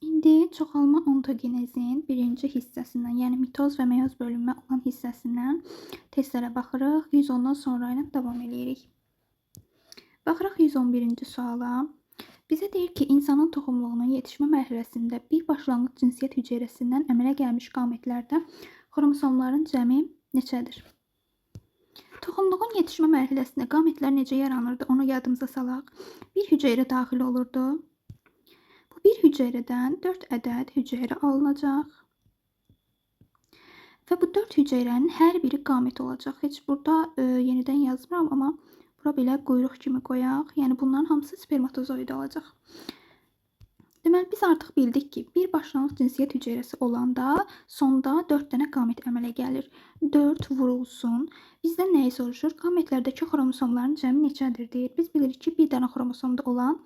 İndi çoxalma ontogenezin birinci hissəsindən, yəni mitoz və meyoz bölünmə olan hissəsindən testlərə baxırıq. 110-dan sonra ilə davam eləyirik. Baxırıq 111-ci suala. Bizə deyir ki, insanın toxumluğunun yetişmə mərhələsində bir başlanğıc cinsiyyət hüceyrəsindən əmələ gəlmiş qametlərdə xromosomların cəmi neçədir? Toxumluğun yetişmə mərhələsində qametlər necə yaranırdı, onu yadımıza salaq. Bir hüceyrə daxil olurdu. Bu bir hüceyrədən 4 ədəd hüceyrə alınacaq. Və bu 4 hüceyrənin hər biri qamet olacaq. Heç burada yenidən yazmıram, amma bura belə quyruq kimi qoyaq. Yəni bunların hamısı spermatozoid olacaq. Deməli, biz artıq bildik ki, bir başlanğıc cinsiyyət hüceyrəsi olanda sonda 4 dənə qamet əmələ gəlir. 4 vurulsun. Bizdən nəyi soruşur? Qametlərdəki xromosomların cəmi neçədir deyir. Biz bilirik ki, bir dənə xromosomda olan,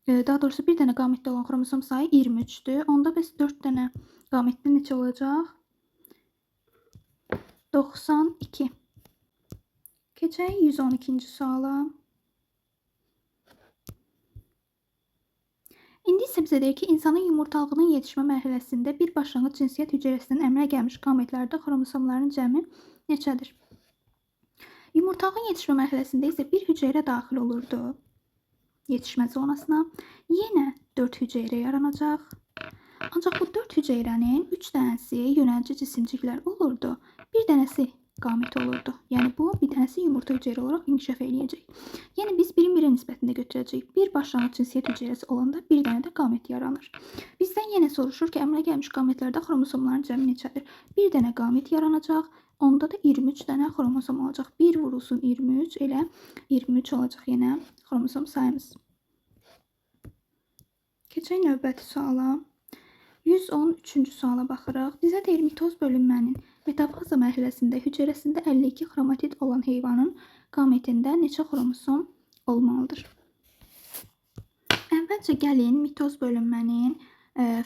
daha doğrusu bir dənə qametdə olan xromosom sayı 23-dür. Onda bəs 4 dənə qametdə neçə olacaq? 92. Keçək 112-ci suala. İndi isə bizə deyir ki, insanın yumurtalığının yetişmə mərhələsində bir başlanğıc cinsiyyət hüceyrəsindən əmələ gəlmiş qametlərdə xromosomların cəmi neçədir? Yumurtalığın yetişmə mərhələsində isə bir hüceyrə daxil olurdu yetişmə zonasına. Yenə 4 hüceyrə yaranacaq. Ancaq bu 4 hüceyrənin 3 dənəsi yönəlici cisimciklər olurdu. Bir dənəsi qamet olurdu. Yəni bu bir dənəsi yumurta hüceyrə olaraq inkişaf eləyəcək. Yəni biz birin birə nisbətində götürəcəyik. Bir başlanğıc cinsiyyət hüceyrəsi olanda bir dənə də qamet yaranır. Bizdən yenə soruşur ki, əmələ gəlmiş qametlərdə xromosomların cəmi neçədir? Bir dənə qamet yaranacaq. Onda da 23 dənə xromosom olacaq. 1 vurulsun 23, elə 23 olacaq yenə xromosom sayımız. Keçək növbəti suala. 113-cü suala baxırıq. Bizə deyir, mitoz bölünmənin metafaza mərhələsində hüceyrəsində 52 xromatid olan heyvanın qametində neçə xromosom olmalıdır? Əvvəlcə gəlin mitoz bölünmənin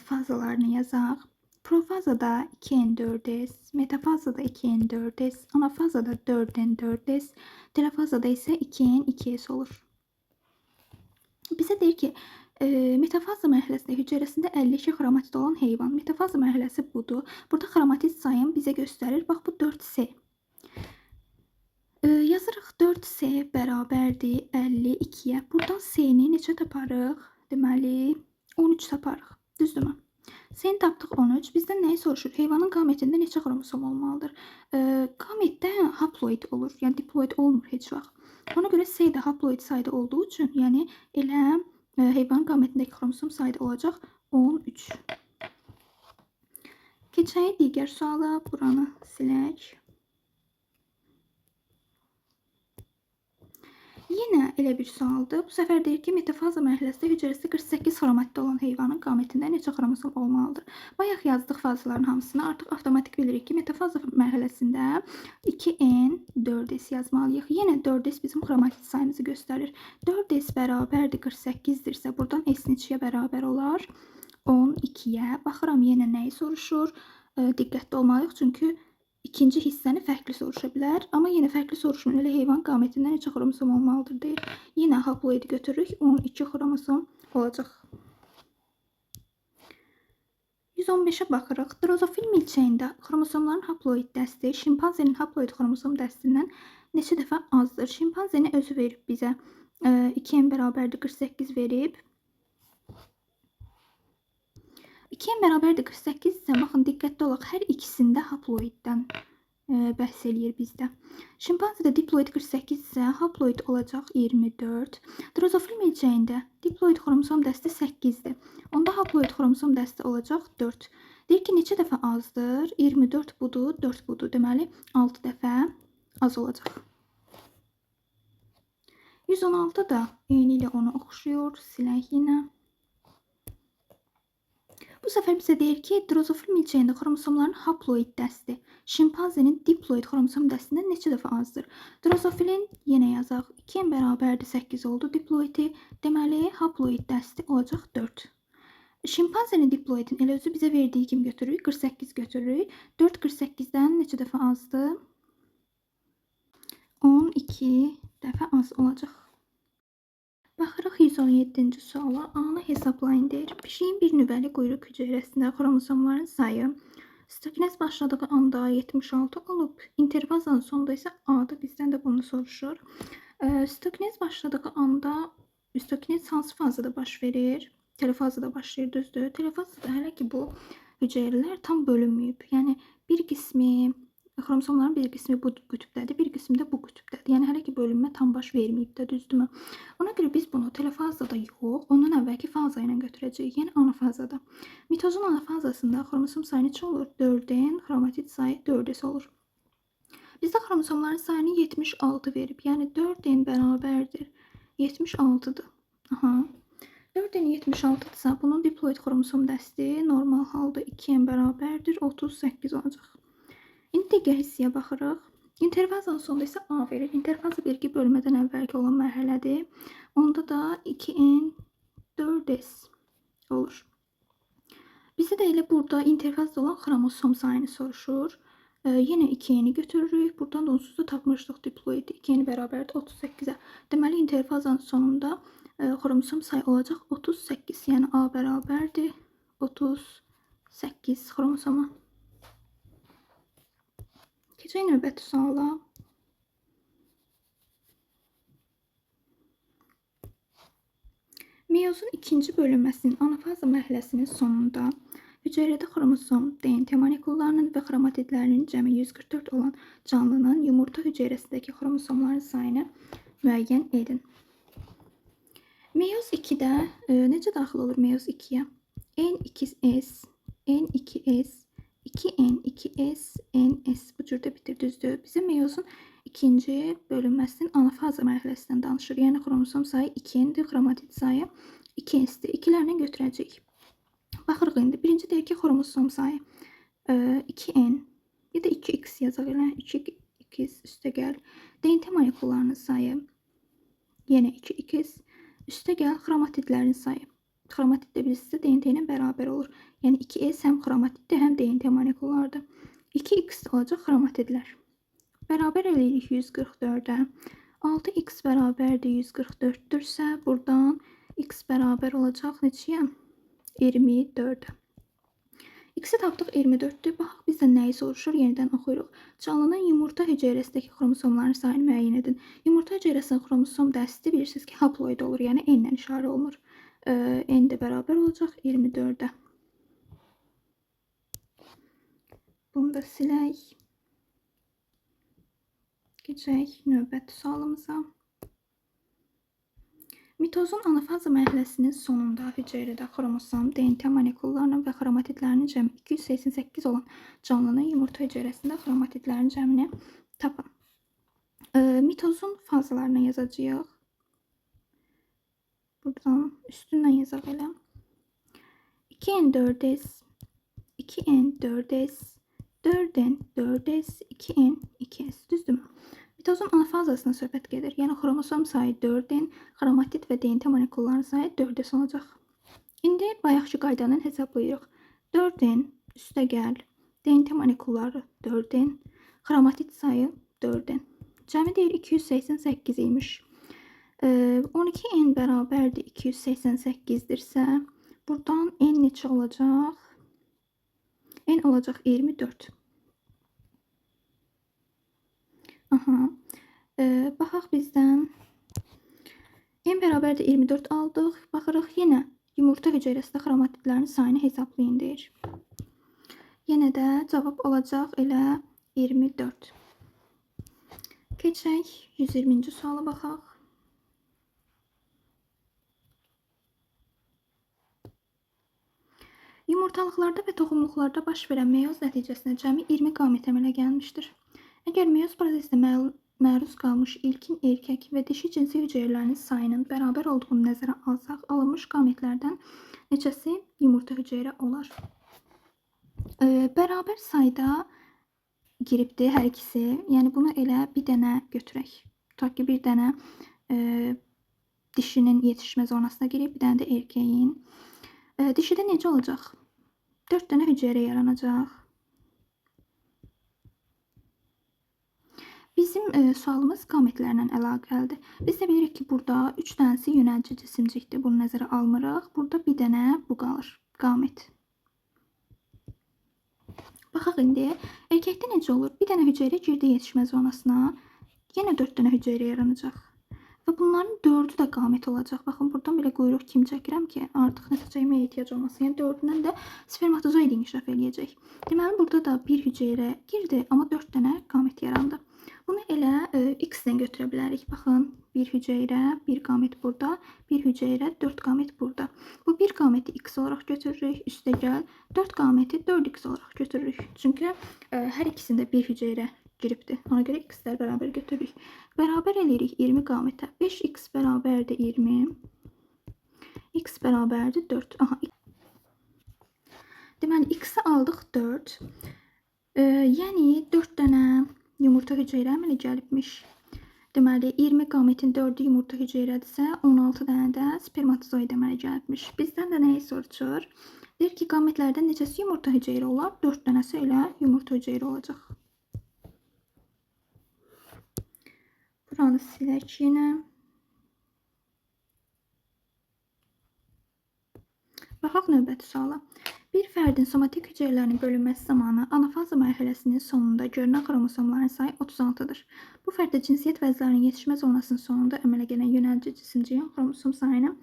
fazalarını yazaq. Profazada 2N4S, metafazada 2N4S, anafazada 4N4S, telofazada isə 2N2S olur. Bizə deyir ki, metafaza mərhələsində hüceyrəsində 52 xromatid olan heyvan. Metafaza mərhələsi budur. Burada xromatid sayım bizə göstərir. Bax, bu 4S. Yazırıq 4S bərabərdir 52-yə. Buradan S-ni neçə taparıq? Deməli, 13 taparıq. Düzdürmü? S-ni tapdıq 13. Bizdən nəyi soruşur? Heyvanın qametində neçə xromosom olmalıdır? Qametdə haploid olur. Yəni, diploid olmur heç vaxt. Ona görə S də haploid sayda olduğu üçün, yəni elə heyvanın qametindəki xromosom sayda olacaq 13. Keçək digər suala. Buranı silək. Yenə elə bir sualdır. Bu səfər deyir ki, metafaza mərhələsində hüceyrəsində 48 xromatid olan heyvanın qametində neçə xromosom olmalıdır? Bayaq yazdıq fazaların hamısını. Artıq avtomatik bilirik ki, metafaza mərhələsində 2N4S yazmalıyıq. Yenə 4S bizim xromatid sayımızı göstərir. 4S bərabərdir 48-dirsə, buradan S neçəyə bərabər olar? 12-yə. Baxıram yenə nəyi soruşur? Diqqətli olmalıyıq, çünki ikinci hissəni fərqli soruşa bilər. Amma yenə fərqli soruşmur. Elə heyvan qametində neçə xromosom olmalıdır deyir. Yenə haploidi götürürük. 12 xromosom olacaq. 115-ə baxırıq. Drozofil milçəyində xromosomların haploid dəsti şimpanzenin haploid xromosom dəstindən neçə dəfə azdır? Şimpanzeni özü verib bizə. 2N bərabərdir 48 verib. 2N bərabərdir 48 isə baxın, diqqətli olaq, hər ikisində haploiddən bəhs eləyir bizdə. Şimpanzedə diploid 48 isə haploid olacaq 24. Drozofil milçəyində diploid xromosom dəsti 8-dir. Onda haploid xromosom dəsti olacaq 4. Deyir ki, neçə dəfə azdır? 24 budur, 4 budur. Deməli, 6 dəfə az olacaq. 116 da eyni ilə ona oxşuyur. Silək yenə. Bu səfər bizə deyir ki, drozofil milçəyində xromosomların haploid dəsti şimpanzenin diploid xromosom dəstindən neçə dəfə azdır? Drozofilin yenə yazaq 2N bərabərdir 8 oldu diploidi. Deməli, haploid dəsti olacaq 4. Şimpanzenin diploidin elə özü bizə verdiyi kimi götürürük. 48 götürürük. 4 48-dən neçə dəfə azdır? 12 dəfə az olacaq. Baxırıq 117-ci suala. A-nı hesablayın deyir. Pişiyin bir nüvəli quyruq hüceyrəsində xromosomların sayı sitokinez başladığı anda 76 olub. İnterfazanın sonunda isə A-dır. Bizdən də bunu soruşur. Sitokinez başladığı anda sitokinez hansı fazada baş verir? Telofazada başlayır, düzdür? Telofazada hələ ki bu hüceyrələr tam bölünməyib. Yəni bir qismi, xromosomların bir qismi bu qütbdədir, bir qismi də bu qütbdədir. Yəni hələ ki bölünmə tam baş verməyib də, düzdürmü? Ona görə biz bunu telofazada yox, ondan əvvəlki faza ilə götürəcəyik. Yəni anafazada. Mitozun anafazasında xromosom sayı neçə olur? 4N, xromatid sayı 4S olur. Bizdə xromosomların sayını 76 verib. Yəni 4N bərabərdir 76-dır. Aha. 4N 76-dırsa, bunun diploid xromosom dəsti normal halda 2N bərabərdir 38 olacaq. İndi digər hissəyə baxırıq. İnterfazanın sonunda isə A verir. İnterfaza bir ki bölmədən əvvəlki olan mərhələdir. Onda da 2N 4S olur. Bizdə də elə burada interfazda olan xromosom sayını soruşur. Yenə 2N-i götürürük. Buradan da onsuz da tapmışdıq diploidi. 2N bərabərdir 38-ə. Deməli, interfazanın sonunda xromosom sayı olacaq 38. Yəni A bərabərdir 38 xromosoma. Keçək növbəti suala. Meyozun ikinci bölünməsinin anafaza mərhələsinin sonunda hüceyrədə xromosom, DNT molekullarının və xromatidlərinin cəmi 144 olan canlının yumurta hüceyrəsindəki xromosomların sayını müəyyən edin. Meyoz 2-də necə daxil olur meyoz 2-yə? N2S, N2S, 2N, 2S, NS bu cürdə bitir, düzdür. Bizə meyozun ikinci bölünməsinin anafaza mərhələsindən danışır. Yəni xromosom sayı 2N-dir, xromatid sayı 2S-dir. İkilərlə götürəcəyik. Baxırıq indi. Birinci deyir ki, xromosom sayı 2N ya da 2X yazaq elə. 2X üstə gəl. DNT molekullarının sayı yenə 2X üstə gəl xromatidlərin sayı. Xromatid də bilirsinizsə DNT ilə bərabər olur. Yəni 2S həm xromatiddir, həm DNT molekullardır. 2X olacaq xromatidlər. Bərabər eləyirik 144-ə. 6X bərabərdir 144-dürsə, buradan X bərabər olacaq neçəyə? 24-ə. X-i tapdıq 24-dür. Baxaq bizdən nəyi soruşur? Yenidən oxuyuruq. Canlının yumurta hüceyrəsindəki xromosomların sayını müəyyən edin. Yumurta hüceyrəsinin xromosom dəsti bilirsiniz ki, haploid olur. Yəni N-lə işarə olunur. N də bərabər olacaq 24-ə. Bunu da silək. Keçək növbəti sualımıza. Mitozun anafaza mərhələsinin sonunda hüceyrədə xromosom, DNT molekullarının və xromatidlərinin cəmi 288 olan canlının yumurta hüceyrəsində xromatidlərin cəmini tapın. Mitozun fazalarını yazacağıq. Buradan üstündən yazaq elə. 2N4S, 2N4S, 4N4S, 2N2S. Düzdürmü? Mitozun anafazasına söhbət gedir. Yəni xromosom sayı 4N, xromatid və DNT molekullarının sayı 4S olacaq. İndi bayaqki qaydanı hesablayırıq. 4N üstə gəl, DNT molekulları 4N, xromatid sayı 4N. Cəmi deyir 288 imiş. 12N bərabərdir 288-dirsə, buradan N neçə olacaq? N olacaq 24. Aha. Baxaq bizdən N bərabərdir 24 aldıq. Baxırıq yenə yumurta hüceyrəsində xromatidlərin sayını hesablayın deyir. Yenə də cavab olacaq elə 24. Keçək 120-ci suala baxaq. Yumurtalıqlarda və toxumluqlarda baş verən meyoz nəticəsində cəmi 20 qamet əmələ gəlmişdir. Əgər meyoz prosesinə məruz qalmış ilkin erkək və dişi cinsi hüceyrələrinin sayının bərabər olduğunu nəzərə alsaq, alınmış qametlərdən neçəsi yumurta hüceyrə olar? Bərabər sayda giribdir hər ikisi. Yəni bunu elə bir dənə götürək. Tutaq ki, bir dənə dişinin yetişmə zonasına girib, bir dənə də erkəyin. Dişidə necə olacaq? 4 dənə hüceyrə yaranacaq. Bizim sualımız qametlərlə əlaqəlidir. Biz də bilirik ki, burada 3 dənəsi yönəlci cisimcikdir. Bunu nəzərə almırıq. Burada bir dənə bu qalır. Qamet. Baxaq indi. Erkəkdə necə olur? Bir dənə hüceyrə girdi yetişmə zonasına. Yenə 4 dənə hüceyrə yaranacaq. Və bunların 4-ü də qamet olacaq. Baxın, buradan belə quyruq kimi çəkirəm ki, artıq nəsə çəkməyə ehtiyac olmasın. Yəni 4-ündən də spermatozoid inkişaf eləyəcək. Deməli, burada da bir hüceyrə girdi, amma 4 dənə qamet yarandı. Bunu elə X-lə götürə bilərik. Baxın, bir hüceyrə, bir qamet burada, bir hüceyrə, 4 qamet burada. Bu bir qameti X olaraq götürürük, üstə gəl, 4 qameti 4X olaraq götürürük. Çünki hər ikisində bir hüceyrə giribdir. Ona görə x-lər bərabər götürürük. Bərabər eləyirik 20 qametə. 5x bərabərdir 20. X bərabərdir 4. Aha. Deməli, x-i aldıq 4. Yəni, 4 dənə yumurta hüceyrə əmələ gəlibmiş. Deməli, 20 qametin 4-ü yumurta hüceyrədirsə, 16 dənə də spermatozoid əmələ gəlibmiş. Bizdən də nəyi soruşur? Deyir ki, qametlərdən neçəsi yumurta hüceyrə olar? 4 dənəsi elə yumurta hüceyrə olacaq. Buranı silək yenə. Baxaq növbəti suala. Bir fərdin somatik hüceyrələrinin bölünməsi zamanı anafaza mərhələsinin sonunda görünən xromosomların sayı 36-dır. Bu fərddə cinsiyyət vəzlərinin yetişmə zonasının sonunda əmələ gələn yönəlici cisimciyin xromosom sayını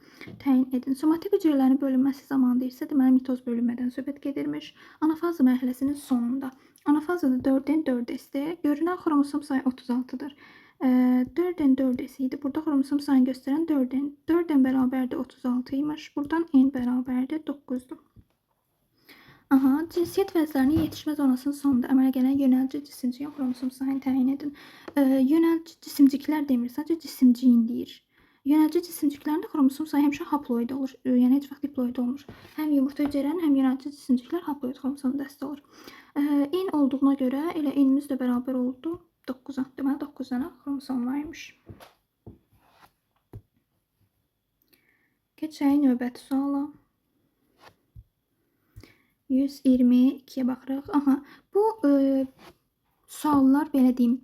təyin edin. Somatik hüceyrələrin bölünməsi zamanı deyirsə, deməli mitoz bölünmədən söhbət gedirmiş. Anafaza mərhələsinin sonunda. Anafazada 4N 4S-dir. Görünən xromosom sayı 36-dır. 4N 4S idi. Burada xromosom sayını göstərən 4N. 4N bərabərdir 36 imiş. Buradan N bərabərdir 9-dur. Aha, cinsiyyət vəzlərinin yetişmə zonasının sonunda əmələ gələn yönəlici cisimciyin xromosom sayını təyin edin. Yönəlici cisimciklər demir, sadəcə cisimciyin deyir. Yönəlici cisimciklərin də xromosom sayı həmişə haploid olur. Yəni heç vaxt diploid olmur. Həm yumurta hüceyrənin, həm yönəlici cisimciklər haploid xromosom dəsti olur. N olduğuna görə elə N-imiz də bərabər oldu 9-a. Deməli 9 dənə xromosom var imiş. Keçək növbəti suala. 122-yə baxırıq. Aha, bu suallar belə deyim,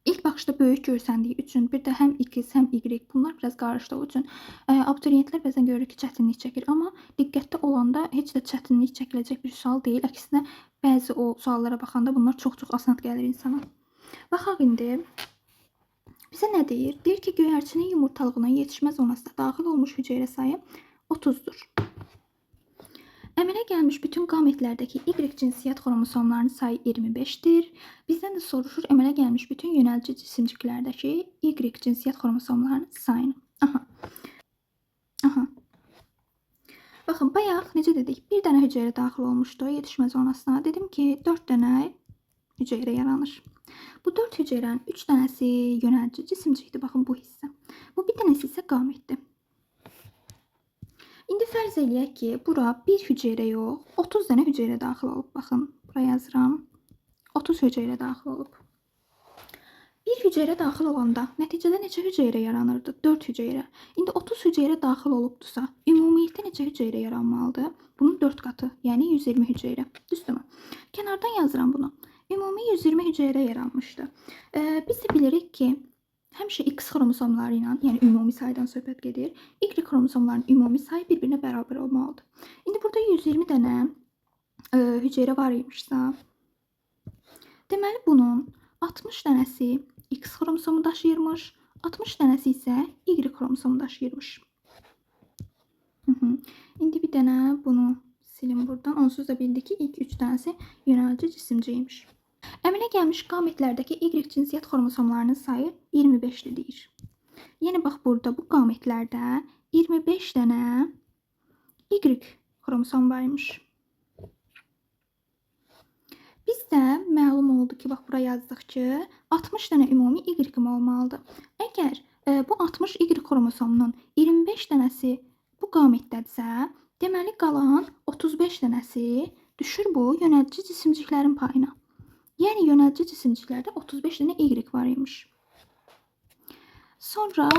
ilk baxışda böyük görsəndiyi üçün, bir də həm X, həm Y, bunlar biraz qarışdığı üçün abituriyentlər bəzən görür ki, çətinlik çəkir. Amma diqqətli olanda heç də çətinlik çəkiləcək bir sual deyil. Əksinə, bəzi o suallara baxanda bunlar çox-çox asan gəlir insana. Baxaq indi. Bizə nə deyir? Deyir ki, göyərçinin yumurtalığına yetişmə zonasına daxil olmuş hüceyrə sayı 30-dur. Əmələ gəlmiş bütün qametlərdəki Y cinsiyyət xromosomlarının sayı 25-dir. Bizdən də soruşur, əmələ gəlmiş bütün yönəlici cisimciklərdəki Y cinsiyyət xromosomlarının sayını. Aha. Aha. Baxın, bayaq necə dedik? Bir dənə hüceyrə daxil olmuşdu yetişmə zonasına. Dedim ki, 4 dənə hüceyrə yaranır. Bu 4 hüceyrənin 3 dənəsi yönəlici cisimcikdir. Baxın, bu hissə. Bu bir dənəsi isə qametdir. İndi fərz eləyək ki, bura bir hüceyrə yox, 30 dənə hüceyrə daxil olub. Baxın, bura yazıram. 30 hüceyrə daxil olub. Bir hüceyrə daxil olanda nəticədə neçə hüceyrə yaranırdı? 4 hüceyrə. İndi 30 hüceyrə daxil olubdursa, ümumiyyətdə neçə hüceyrə yaranmalıdır? Bunun 4 qatı, yəni 120 hüceyrə. Düzdürmü? Kənardan yazıram bunu. Ümumi 120 hüceyrə yaranmışdı. Biz də bilirik ki, həmişə X xromosomları ilə, yəni ümumi saydan söhbət gedir, Y xromosomlarının ümumi sayı bir-birinə bərabər olmalıdır. İndi burada 120 dənə hüceyrə var imişsə, deməli bunun 60 dənəsi X xromosomu daşıyırmış, 60 dənəsi isə Y xromosomu daşıyırmış. İndi bir dənə bunu silim buradan. Onsuz da bildik ki, ilk 3 dənəsi yönəlici cisimciymiş. Əmələ gəlmiş qametlərdəki Y cinsiyyət xromosomlarının sayı 25-dir deyir. Yəni bax burada bu qametlərdə 25 dənə Y xromosom var imiş. Bizdə məlum oldu ki, bax bura yazdıq ki, 60 dənə ümumi Y olmalıdır. Əgər bu 60 Y xromosomunun 25 dənəsi bu qametdədirsə, deməli qalan 35 dənəsi düşür bu yönəlici cisimciklərin payına. Yəni yönəlici cisimciklərdə 35 dənə Y var imiş. Sonra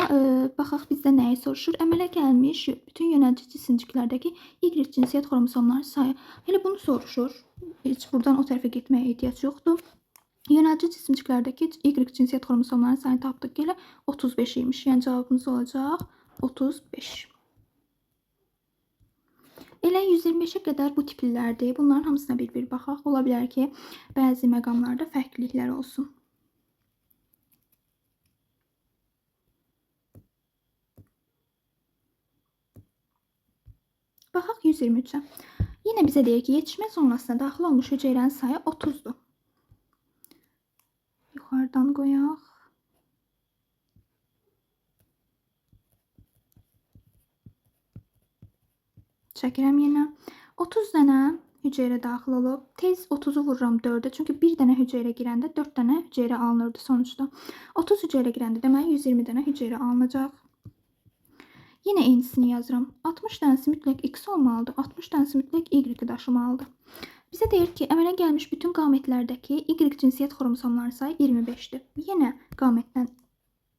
baxaq bizdə nəyi soruşur? Əmələ gəlmiş bütün yönəlici cisimciklərdəki Y cinsiyyət xromosomları sayı. Elə bunu soruşur. Heç buradan o tərəfə getməyə ehtiyac yoxdur. Yönəldici cisimciklərdəki Y cinsiyyət xromosomlarının sayını tapdıq ki, elə 35 imiş. Yəni cavabımız olacaq 35. Elə 125-ə qədər bu tiplilərdir. Bunların hamısına bir-bir baxaq. Ola bilər ki, bəzi məqamlarda fərqliliklər olsun. Baxaq 123-ə. Yenə bizə deyir ki, yetişmə zonasına daxil olmuş hüceyrənin sayı 30-dur. Yuxarıdan qoyaq. Çəkirəm yenə. 30 dənə hüceyrə daxil olub. Tez 30-u vururam 4-ə. Çünki bir dənə hüceyrə girəndə 4 dənə hüceyrə alınırdı sonuçda. 30 hüceyrə girəndə deməli 120 dənə hüceyrə alınacaq. Yenə eynisini yazıram. 60 dənəsi mütləq X olmalıdır. 60 dənəsi mütləq Y daşımalıdır. Bizə deyir ki, əmələ gəlmiş bütün qametlərdəki Y cinsiyyət xromosomlarının sayı 25-dir. Yenə qametdən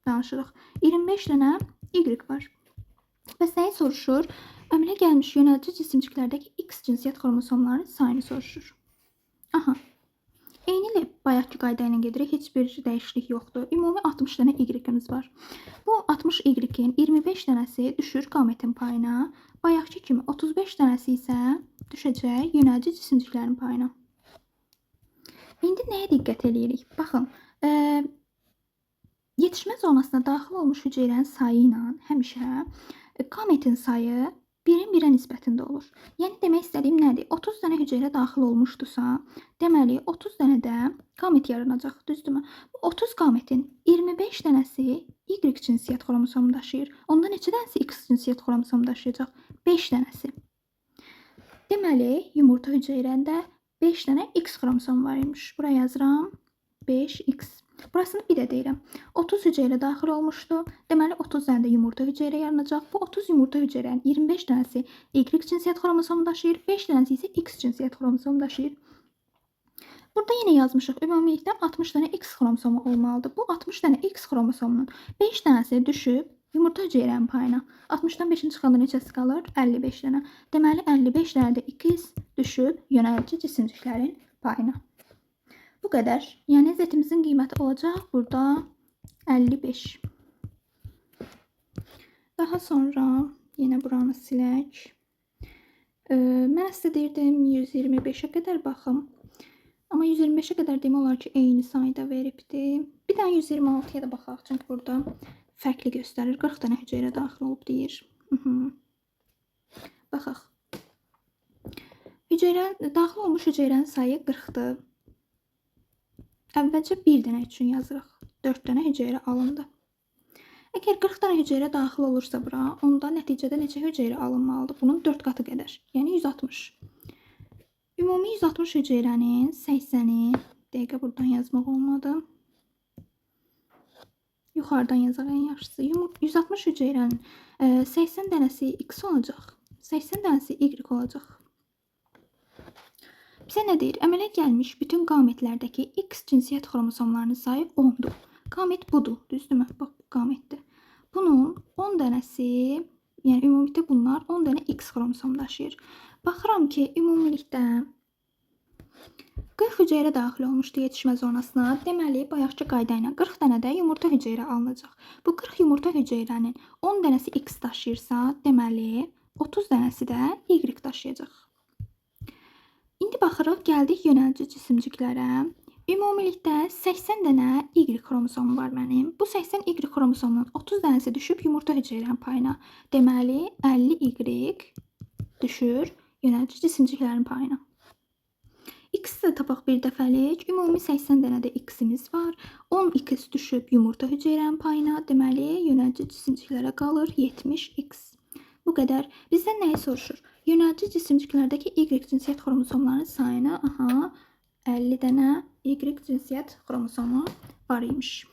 danışırıq. 25 dənə Y var. Bəs nəyi soruşur? Əmələ gəlmiş yönəldici cisimciklərdəki X cinsiyyət xromosomlarının sayını soruşur. Aha. Eynilə bayaqki qayda ilə gedirik. Heç bir dəyişiklik yoxdur. Ümumi 60 dənə Y-imiz var. Bu 60 Y-in 25 dənəsi düşür qametin payına. Bayaqki kimi 35 dənəsi isə düşəcək yönəldici cisimciklərin payına. İndi nəyə diqqət eləyirik? Baxın, yetişmə zonasına daxil olmuş hüceyrənin sayı ilə həmişə qametin sayı birin birə nisbətində olur. Yəni demək istədiyim nədir? 30 dənə hüceyrə daxil olmuşdusa, deməli 30 dənə də qamet yaranacaq, düzdürmü? Bu 30 qametin 25 dənəsi Y cinsiyyət xromosomu daşıyır. Onda neçə dənəsi X cinsiyyət xromosomu daşıyacaq? 5 dənəsi. Deməli, yumurta hüceyrəndə 5 dənə X xromosomu var imiş. Bura yazıram 5X. Burasını bir də deyirəm. 30 hüceyrə daxil olmuşdu. Deməli 30 dənə də yumurta hüceyrə yaranacaq. Bu 30 yumurta hüceyrənin 25 dənəsi Y cinsiyyət xromosomu daşıyır, 5 dənəsi isə X cinsiyyət xromosomu daşıyır. Burada yenə yazmışıq. Ümumilikdə 60 dənə X xromosomu olmalıdır. Bu 60 dənə X xromosomunun 5 dənəsi düşüb yumurta hüceyrənin payına. 60-dan 5-in çıxanda neçəsi qalır? 55 dənə. Deməli 55 dənə də X düşüb yönəldici cisimciklərin payına. Bu qədər. Yəni Z-imizin qiyməti olacaq burada 55. Daha sonra yenə buranı silək. Mən əslində deyirdim 125-ə qədər baxım. Amma 125-ə qədər demək olar ki, eyni sayda veribdi. Bir dənə 126-ya da baxaq. Çünki burada fərqli göstərir. 40 dənə hüceyrə daxil olub deyir. Baxaq. Hüceyrə, daxil olmuş hüceyrənin sayı 40-dır. Əvvəlcə bir dənə üçün yazırıq. 4 dənə hüceyrə alındı. Əgər 40 dənə hüceyrə daxil olursa bura, onda nəticədə neçə hüceyrə alınmalıdır? Bunun 4 qatı qədər. Yəni 160. Ümumi 160 hüceyrənin 80-i, dəqiqə buradan yazmaq olmadı. Yuxarıdan yazaq ən yaxşısı. 160 hüceyrənin 80 dənəsi X olacaq. 80 dənəsi Y olacaq. Bizə nə deyir? Əmələ gəlmiş bütün qametlərdəki X cinsiyyət xromosomlarının sayı 10-dur. Qamet budur, düzdürmü? Bax, bu qametdir. Bunun 10 dənəsi, yəni ümumilikdə bunlar 10 dənə X xromosom daşıyır. Baxıram ki, ümumilikdə 40 hüceyrə daxil olmuşdu yetişmə zonasına. Deməli, bayaqki qayda ilə 40 dənə də yumurta hüceyrə alınacaq. Bu 40 yumurta hüceyrənin 10 dənəsi X daşıyırsa, deməli, 30 dənəsi də Y daşıyacaq. İndi baxırıq, gəldik yönəldici cisimciklərə. Ümumilikdə 80 dənə Y xromosomu var mənim. Bu 80 Y xromosomunun 30 dənəsi düşüb yumurta hüceyrənin payına. Deməli, 50 Y düşür yönəldici cisimciklərin payına. X-i də tapaq bir dəfəlik. Ümumi 80 dənə də X-imiz var. 10 X düşüb yumurta hüceyrənin payına. Deməli, yönəldici cisimciklərə qalır 70 X. Bu qədər. Bizdən nəyi soruşur? Yönəldici cisimciklərdəki Y cinsiyyət xromosomlarının sayını, aha, 50 dənə Y cinsiyyət xromosomu var imiş.